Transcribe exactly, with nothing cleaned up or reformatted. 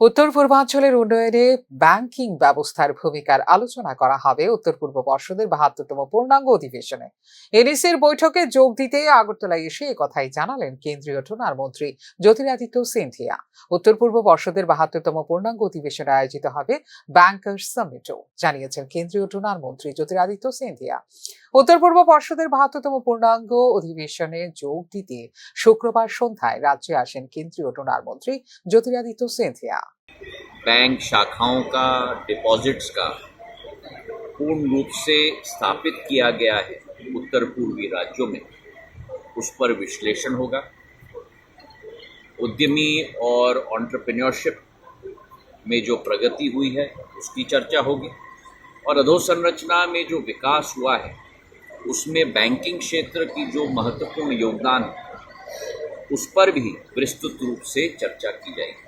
উত্তর পূর্বাঞ্চলের উন্নয়নে ব্যাংকিং ব্যবস্থার ভূমিকার আলোচনা করা হবে উত্তর পূর্ব পর্ষদের বাহাত্তরতম পূর্ণাঙ্গ অধিবেশনে। এনইসির বৈঠকে যোগ দিতে আগরতলায় এসে এ কথাই জানালেন কেন্দ্রীয় ডোনার মন্ত্রী জ্যোতিরাদিত্য সিন্ধিয়া। উত্তর পূর্ব পর্ষদের বাহাত্তরতম পূর্ণাঙ্গ অধিবেশনে আয়োজিত হবে ব্যাংকার্স সামিটও, জানিয়েছেন কেন্দ্রীয় ডোনার মন্ত্রী জ্যোতিরাদিত্য সিন্ধিয়া। উত্তর পূর্ব পর্ষদের বাহাত্তরতম পূর্ণাঙ্গ অধিবেশনে যোগ দিতে শুক্রবার সন্ধ্যায় রাজ্যে আসেন কেন্দ্রীয় ডোনার মন্ত্রী জ্যোতিরাদিত্য সিন্ধিয়া। बैंक शाखाओं का, डिपॉजिट्स का पूर्ण रूप से स्थापित किया गया है उत्तर पूर्वी राज्यों में, उस पर विश्लेषण होगा। उद्यमी और एंटरप्रेन्योरशिप में जो प्रगति हुई है, उसकी चर्चा होगी और अधोसंरचना में जो विकास हुआ है, उसमें बैंकिंग क्षेत्र की जो महत्वपूर्ण योगदान है, उस पर भी विस्तृत रूप से चर्चा की जाएगी।